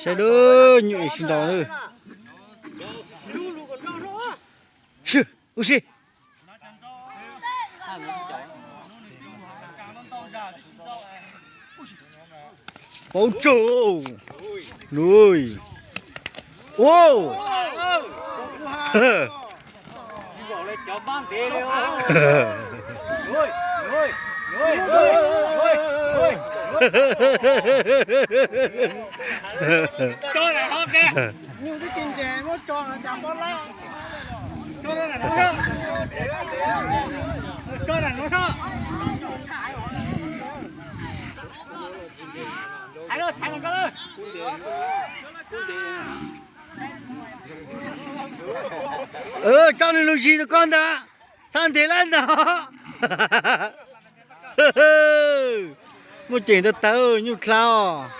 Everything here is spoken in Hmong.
Saib lub nyuj es sib nraus lawm. Swb, ub si. Paub tsaug. Nuj. Ua. Tso nws lug zis rau koj ntag. Txhob ntev lawm ntag. Muaj ceem ntau tawv nyuj dlha os.